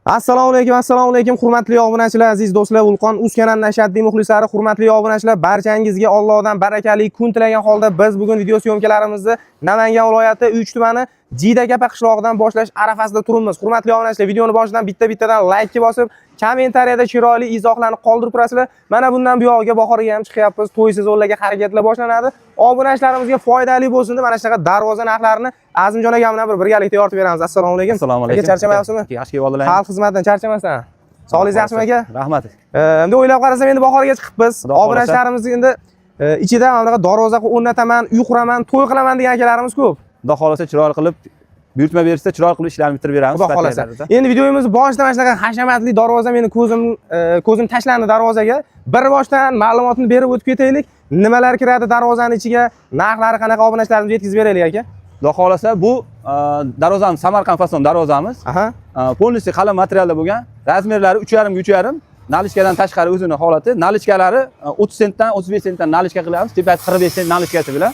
Assalomu alaykum, assalomu alaykum, hurmatli obunachilar, aziz do'stlar, Ulqon uz kanalining ashaddiy muxlislari, hurmatli obunachilar, barchangizga Allohdan barakali kun tilagan holda biz bugun video съёмка larimizni Namangan viloyati Uch tumani Jiydakapa qishlog'idan boshlash arafasida turibmiz. Hurmatli obunachilar, videoni boshidan bitta-bittadan like bosib, kommentariyada chiroyli izohlarni qoldirib turasizlar. Mana bundan buyog'iga bahorga ham chiqyapmiz, to'y sezonlarga harakatlar boshlanadi. Obunachilarimizga foydali bo'lsin deb mana shunaqa darvoza narxlarini Azimjon aka bilan bir birgalikda yoritib beramiz. Assalomu alaykum. Assalomu alaykum. Aka, charchamayapsizmi? Yaxshi kelib oldilar. Xalq xizmatidan charchamasdan. Sog'ligingiz yaxshimi, aka? Rahmat. Endi o'ylab qarasam, endi bahorga chiqibmiz. Xudo xohlasa. Obunachilarimiz endi ichida mana bunaqa darvoza o'rnataman, uy quraman, to'y qilaman degan akalarimiz ko'p. Xudo xohlasa, chiroyli qilib buyurtma bersa, chiroyli qilib ishlarni bitirib beramiz. Xudo xohlasa. Endi videomiz boshida mana shunaqa hashamatli darvoza meni ko'zim tashlandi darvozaga. Bir boshdan ma'lumotni berib o'tib ketaylik. Nimalar kiradi darvozani ichiga, narxlari qanaqa, obunachilarimizga yetkazib beraylik, aka. Xudo xohlasa, bu darvozamiz Samarqand fason darvozamiz. Полностью qalin materialda bo'lgan. Размер lari 3,5 ga 3,5. Наличка dan tashqari o'zini holati. Наличка lari 30 sentdan 35 sentdan наличка qilamiz. Tepasi 45 sent наличка si bilan.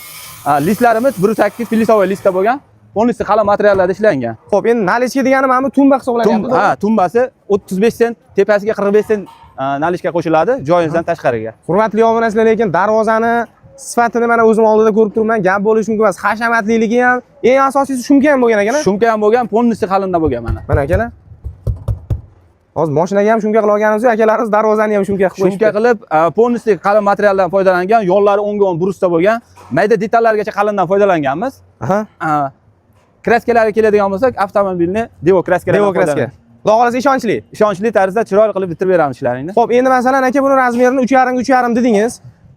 Listlarimiz 1.8 плюсовой listda bo'lgan. Полностью qalin materiallarda ishlangan. Xo'p, endi наличка degani mana bu tumba hisoblanyapti. Ha, tumbasi 35 sent, tepasiga 45 sent наличка qo'shiladi joyingizdan tashqariga. Hurmatli obunachilar, lekin darvozani sifatini mana o'zim oldida ko'rib turibman. Gap bo'lishi mumkin emas. Hashamatliligi ham, eng asosiysi шумка ham bo'lgan ekan. Шумка ham bo'lgan, полностью qalinda bo'lgan mana. Mana, akalar. Hozir mashinaga ham шумка qilib olganimiz yo'q, akalarimiz darvozani ham шумка qilib Шумка qo'yishdi. Qilib, полностью qalin materialdan foydalangan, yo'llari 10 ga 10 брус da bo'lgan, mayda detallargacha qalindan foydalanganmiz. Краска lariga keladigan bo'lsak, avtomobilni devo краска laridan Devo краска. Xudo xohlasa, ishonchli. Ishonchli tarzda chiroyli qilib bitirib beramiz ishlaringni. Xo'p, endi masalan, aka, buni размер ini 3,5 ga 3,5 dedingiz.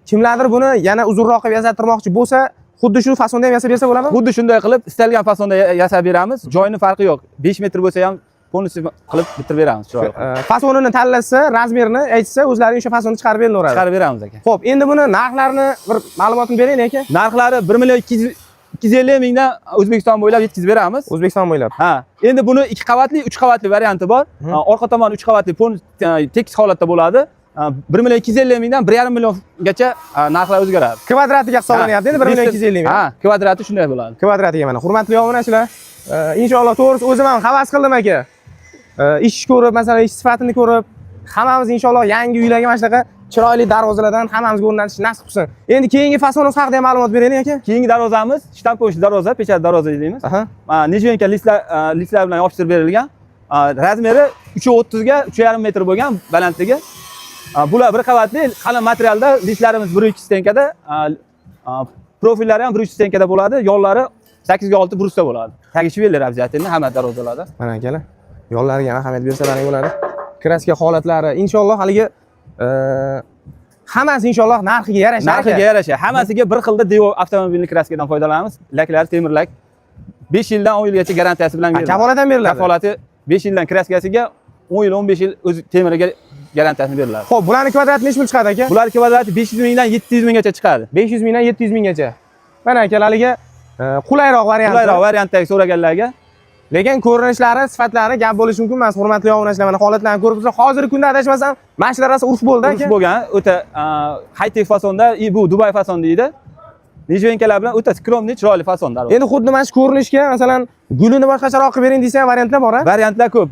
Kimlardir buni yana uzunroq qilib yasattirmoqchi bo'lsa, xuddi shu fasonda ham yasab bersa bo'ladimi? Xuddi shunday qilib istalgan fasonda yasab beramiz. Joyini farqi yo'q. 5 metr bo'lsa ham полностью qilib bitirib beramiz chiroyli qilib. Fasonini tanlasa, размер ini aytsa, o'zlari o'sha fasonni chiqarib beraveradi. Chiqarib beramiz, aka. Xo'p, endi buni narxlarini bir ma'lumotini beraylik, aka. Narxlari 1 million 250 mingdan O'zbekiston bo'ylab yetkazib beramiz. O'zbekiston bo'ylab. Ha, endi buni ikki qavatli, uch qavatli varianti bor. Orqa tomoni uch qavatli tekis holatda bo'ladi. 1 million 250 mingdan 1,5 milliongacha narxlar o'zgaradi. Kvadratiga hisoblanyapti endi 1 million 250 ming. Ha, kvadrati shunday bo'ladi. Kvadratiga mana, hurmatli obunachilar, inshaalloh, to'g'risi o'zim ham havas qildim, aka. Ish ko'rib, masalan, ish sifatini ko'rib, hammamiz inshaalloh yangi uylarga mana shunaqa chiroyli darvozalardan hammamizga o'rnatish nasib qilsin. Endi keyingi fasonimiz haqida ham ma'lumot beraylik, aka. Keyingi darvozamiz штамповочный darvoza, печать darvoza deymiz. Нержавейка listlar bilan yopishtirib berilgan. Размер i 3.30 ga 3,5 metr bo'lgan balandligi. Bular bir qavatli, qalin materialda, listlarimiz 1.2 стенка da, profillari ham 1.3 стенка da bo'ladi, yollari 8 ga 6 брус da bo'ladi. Tagi швеллер обязательно hamma darvozalarda. Mana, akalar, yollariga ham ahamiyat bersalaring bo'ladi. Краска holatlari inshaalloh haligi hammasi inshaalloh narxiga yarasha. Narxiga aka. Yarasha. Hammasiga bir xilda Devo avtomobilni краска dan foydalanamiz. Laklari temir lak. 5 yildan 10 yilgacha garantiyasi bilan beriladi. Kafolat ham beriladi. Kafolati 5 yildan краска siga, 10 yil, 15 yil o'zi temiriga garantiyasini beriladi. Xo'p, bularni kvadrati nechi pul chiqadi, aka? Bular kvadrati 500 mingdan 700 minggacha chiqadi. 500 mingdan 700 minggacha. Mana, akalar, haligi qulayroq varianti. Qulayroq variantdagi so'raganlarga. Lekin ko'rinishlari, sifatlari gap bo'lishi mumkin emas. Hurmatli obunachilar, mana holatlarni ko'rib turibsizlar. Hozirgi kunda adashmasam, mana shular rosa urf bo'ldi, Urf aka. bo'lgan, o'ta high-tech fasonda, и bu Dubay fason deydi. Нержавейка lar bilan o'ta скромный, chiroyli fason darvoza. Endi xuddi mana shu ko'rinishga, masalan, gulini boshqacharoq qilib bering desa ham variantlar bor, a? Variantlar ko'p.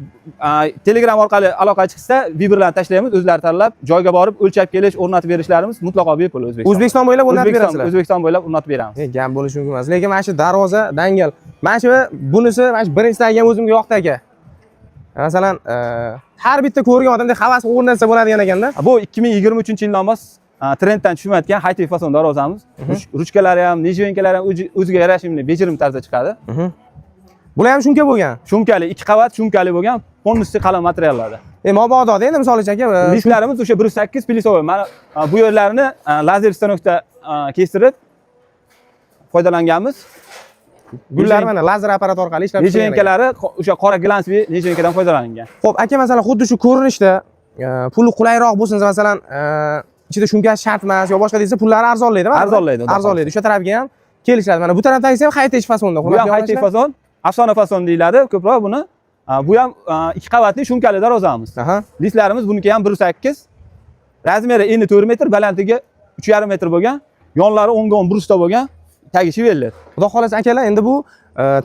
Telegram orqali aloqa chiqsa, выбор larni tashlaymiz, o'zlari tanlab, joyga borib o'lchab kelish, o'rnatib berishlarimiz mutlaqo bepul O'zbekiston. O'zbekiston bo'ylab o'rnatib berasizlar. O'zbekiston bo'ylab o'rnatib beramiz. Gap bo'lishi mumkin emas. Lekin mana shu darvoza dangal. Mana shu bunisi, mana shu birinchisidagi ham o'zimga yoqdi, aka. Masalan, har bitta ko'rgan odamda havas qilib o'rnatsa bo'ladigan ekanda. Bu 2023-yildan emas, trenddan tushmayotgan high-tech fason darvozamiz. Ruchkalari ham, нержавейка lari ham o'ziga yarashimli, bejirim tarzda chiqadi. Bular ham шумка bo'lgan. Шумка li, ikki qavat шумка li bo'lgan, полностью qalin materiallarda. Mabodo endi misol uchun, aka, Listlarimiz o'sha 1.8 плюсовой. Mana bu yerlarini lazer stanokda kestirib foydalanganmiz. Gullar mana lazer apparat orqali ishlab chiqilgan ekan. Нержавейка lari o'sha qora глянцевый нержавейка dan foydalangan. Xo'p, aka, masalan, xuddi shu ko'rinishda puli qulayroq bo'lsin, masalan, ichida шумка si shart emas yo boshqa desa, pullari arzonlaydi. Baribir. Arzonlaydi, xudo. Arzonlaydi. O'sha tarafga ham kelishadi. Mana bu tarafdagisi ham high-tech fasonda. Bu ham high-tech fason, afsona fason deyiladi ko'proq buni. Bu ham ikki qavatli шумка li darvozamiz. Listlarimiz buniki ham 1.8. Размер i eni 4 metr, balandligi 3,5 metr bo'lgan. Yonlari 10 ga 10 брус da bo'lgan. Tagi швеллер. Xudo xohlasa, akalar, endi bu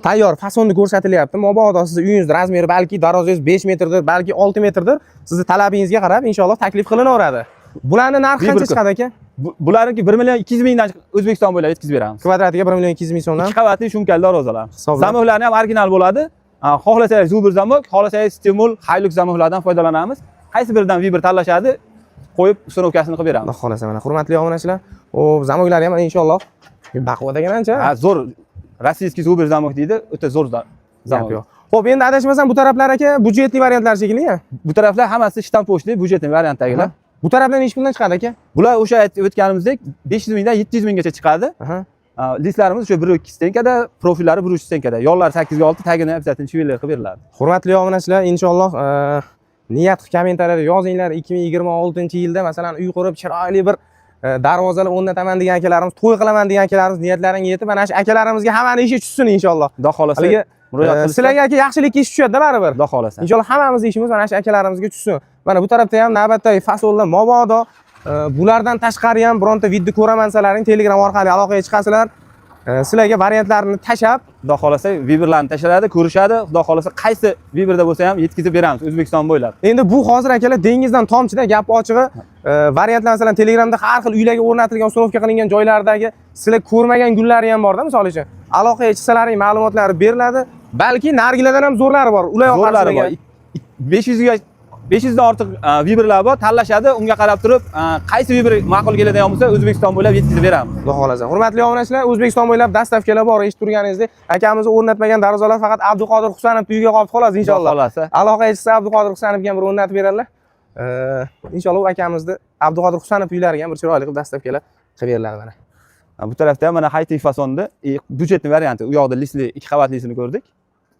tayyor fasonni ko'rsatilyapti. Mabodo sizni uyingiz размер i balki darvozangiz 5 metrdir, balki 6 metrdir. Sizni talabingizga qarab inshaalloh taklif qilinaveradi. Bularni narxi qancha Выбор. chiqadi, aka? Bularniki 1 million 200 mingdan O'zbekiston bo'ylab yetkazib beramiz. Kvadratiga 1 million 200 ming so'mdan. Ikki qavatli shumkali darvozalar. Hisoblab. Замок larni ham original bo'ladi. Xohlasangiz Zubr замок, xohlasangiz Stimul, Hilux замок lardan foydalanamiz. Qaysi biridan выбор tanlashadi, qo'yib установка sini qilib beramiz. Xudo xohlasa, mana, hurmatli obunachilar, o замок lari ham inshaalloh baquvvat ekan ancha. Ha, zo'r. Российский Zubr замок deydi, o'ta zo'r Gap замок. yo'q. Xo'p, endi adashmasam, bu taraflar, aka, бюджетный variantlar shekilli, ya? Bu taraflar hammasi штамповочный бюджетный variantdagilar. Bu tarafdan nechi puldan chiqadi, aka? Bular o'sha aytib o'tganimizdek 500 mingdan 700 minggacha chiqadi. Listlarimiz o'sha 1.2 стенка da, profillari 1.3 стенка da. Yollari 8 ga 6, tagini обязательно швеллер qilib beriladi. Hurmatli obunachilar, inshaalloh niyat qilib kommentariyada yozinglar. 2026-yilda masalan uy qurib, chiroyli bir darvozalar o'rnataman degan akalarimiz, to'y qilaman degan akalarimiz, niyatlaringga yetib, mana shu akalarimizga hammani ishi tushsin inshaalloh. Xudo xohlasa, Haligi murojaat qilishsa, sizlarga, aka, yaxshilikka ish tushadi baribir. Xudo xohlasa. Inshaalloh hammamizni ishimiz mana shu akalarimizga tushsin. Mana bu tarafda ham navbatdagi fasonlar. Mabodo bulardan tashqari ham bironta video ko'raman desalaring, Telegram orqali aloqaga chiqasizlar. Sizlarga variantlarini tashlab, Xudo xohlasa, выбор larni tashlanadi, ko'rishadi. Xudo xohlasa, qaysi выбор da bo'lsa ham yetkazib beramiz O'zbekiston bo'ylab. Endi bu hozir, akalar, dengizdan tomchida, gap ochig'i, variantlar masalan Telegramda har xil uylarga o'rnatilgan, установка qilingan joylardagi sizlar ko'rmagan gullari ham borda, misol uchun. Aloqaga chiqsalaring ma'lumotlari beriladi. Balki narigilardan ham zo'rlari bor. Ular yoqar Zo'rlari sizlarga. bor. 500 ga 500 dan ortiq выбор lar bor, tanlashadi. Unga qarab turib, qaysi выбор ma'qul keladigan bo'lsa, O'zbekiston bo'ylab yetkazib beramiz. Xudo xohlasa. Hurmatli obunachilar, O'zbekiston bo'ylab доставка lar bor, eshitib turganingizdek, akamiz o'rnatmagan darvozalar faqat Abduqodir Husanov uyiga qolibdi xolos, inshaalloh. Xudo xohlasa. Aloqaga chiqsa Abduqodir Husanovga ham bir o'rnatib beradilar. Inshaalloh u akamizni Abduqodir Husanov uylariga ham bir chiroyli qilib доставка lar qilib beriladi mana. Bu tarafda ham mana high fasonda бюджетный varianti. U yoqda listli ikki qavatlisini ko'rdik.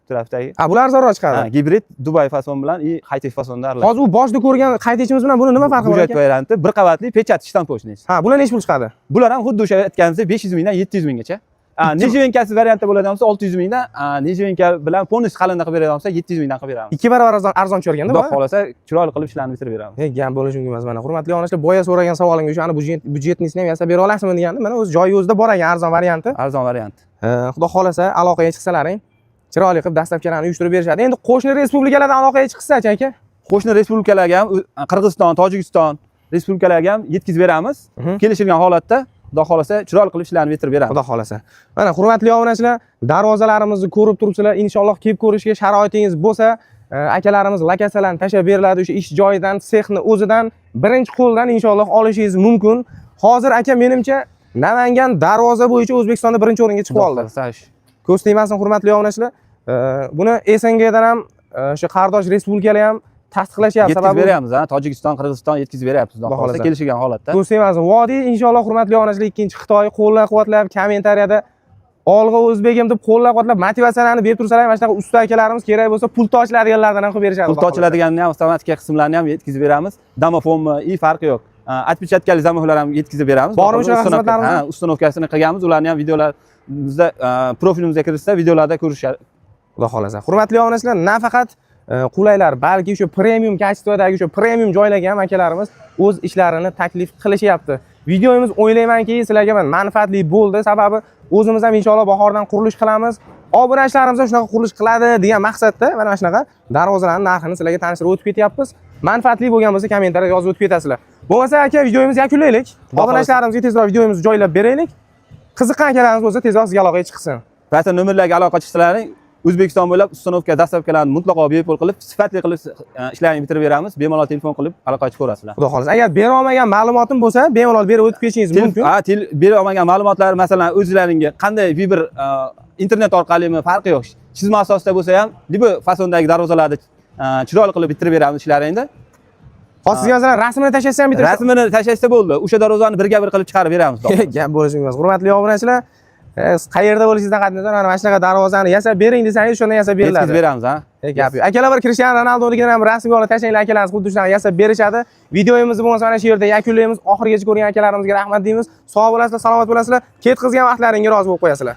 Bu tarafdagi Ha, bular arzonroq chiqadi. Ha, gibrid Dubay fason bilan и high fasonda aralashgan. Hozir u boshida ko'rgan qaytishimiz bilan buni nima farqi bor, Бюджет aka? varianti bir qavatli печать штамповочный. Ha, bular nechi pul chiqadi? Bular ham xuddi o'sha aytganimizdek 500 mingdan 700 minggacha. Нержавейка siz variantda bo'ladigan bo'lsa 600 mingdan, нержавейка bilan полностью qalinda qilib beradigan bo'lsa 700 mingdan qilib beramiz. Ikki barobar arzon tushar ekanda Xudo bu. xohlasa, chiroyli qilib ishlarni bitirib beramiz. Hey, gap bo'lishi mumkin emas mana. Hurmatli obunachilar, boya so'ragan savolimga o'shani бюджетный sini ham yasab bera olasizmi deganda, mana o'zi joyi o'zida bor ekan arzon varianti. Arzon variant. Xudo xohlasa, aloqaga chiqsalaring, chiroyli qilib доставка larni uyushtirib berishadi. Endi qo'shni respublikalardan aloqaga chiqsa-chi, aka? Qo'shni respublikalarga ham, Qirg'iziston, Tojikiston respublikalariga ham yetkazib beramiz. Kelishilgan holatda, Xudo xohlasa, chiroyli qilib ishlarni bitirib beramiz. Xudo xohlasa. Mana, hurmatli obunachilar, darvozalarimizni ko'rib turibsizlar. Inshaalloh kelib ko'rishga sharoitingiz bo'lsa, akalarimiz lokatsiyalarni tashlab beriladi. O'sha ish joyidan, sexni o'zidan birinchi qo'ldan inshaalloh olishingiz mumkin. Hozir, aka, menimcha, Namangan darvoza bo'yicha O'zbekistonda birinchi o'ringa chiqib Xudo oldi. xohlasa. Ko'z tegmasin, hurmatli obunachilar. Buni СНГ dan ham o'sha qardosh respublikalar ham tasdiqlashyapti. Yetkazib Sababi beryapmiz, ha, Tojikiston, Qirg'iziston yetkazib beryapmiz, Xudo Xudo xohlasa, xohlasa. kelishilgan holatda. Ko'z tegmasin. Vodiy inshaalloh, hurmatli obunachilar, ikkinchi Xitoy qo'llab-quvvatlab, kommentariyada olg'a o'zbegim deb qo'llab-quvvatlab motivatsiyalarni berib tursalar, mana shunaqa usta akalarimiz kerak bo'lsa pul tochiladiganlardan ham qilib berishadi. Pul Xudo xohlasa. tochiladiganini ham, avtomatika qismlarini ham yetkazib beramiz. Domofonmi, и farqi yo'q. Отпечатка li замок lar ham yetkazib beramiz. Bormi shunaqa xizmatlarimiz? Ha, установка sini qilganmiz. Ularni ham videolar bizda profilimizga kirishsa, videolarda ko'rishadi. Xudo xohlasa. Hurmatli obunachilar, nafaqat qulaylar, balki o'sha premium качество dagi o'sha premium joylarga ham akalarimiz o'z ishlarini taklif qilishyapti. Videomiz, o'ylaymanki, sizlarga manfaatli bo'ldi. Sababi o'zimiz ham inshaalloh bahordan qurilish qilamiz. Obunachilarimiz ham shunaqa qurilish qiladi degan maqsadda mana shunaqa darvozalarning narxini sizlarga tanishtirib o'tib ketyapmiz. Manfaatli bo'lgan bo'lsa, kommentariyada yozib o'tib ketasizlar. Bo'lmasa, aka, videomizni yakunlaylik. Xudo xohlasa. Obunachilarimizga tezroq videomizni joylab beraylik. Qiziqqan akalarimiz bo'lsa, tezroq sizga aloqaga chiqsin. Pastda nomerlarga aloqa chiqsalaring, O'zbekiston bo'ylab установка, доставка larni mutlaqo bepul qilib, sifatli qilib ishlarni bitirib beramiz. Bemalol telefon qilib aloqa chiqaverasizlar. Xudo xohlasa. Agar bera olmagan ma'lumotim bo'lsa, bemalol berib o'tib ketishingiz mumkin. Ha, bera olmagan ma'lumotlar, masalan, o'zlaringga qanday выбор, internet orqalimi, farqi yo'q. Chizma asosida bo'lsa ham, либо fasondagi darvozalarni chiroyli qilib bitirib beramiz ishlaringni. Hozir sizga masalan rasmini tashlasa ham bitta Rasmini tashlashsa bo'ldi. O'sha darvozani birga bir qilib chiqarib beramiz. Gap bo'lishi mumkin emas. Hurmatli obunachilar, siz qayerda bo'lishingizdan qat'iy nazar, mana shunaqa darvozani yasab bering desangiz, o'shanda yasab beriladi. Yetkazib beramiz, ha. Gap yo'q. Akalar, bir Cristiano Ronaldonikini ham rasmga olib tashlanglar, akalarimiz xuddi shunaqa yasab berishadi. Videomizni bo'lmasa mana shu yerda yakunlaymiz. Oxirigacha ko'rgan akalarimizga rahmat deymiz. Sog' bo'lasizlar, salomat bo'lasizlar. Ketkazgan vaqtlaringga rozi bo'lib qo'yasizlar.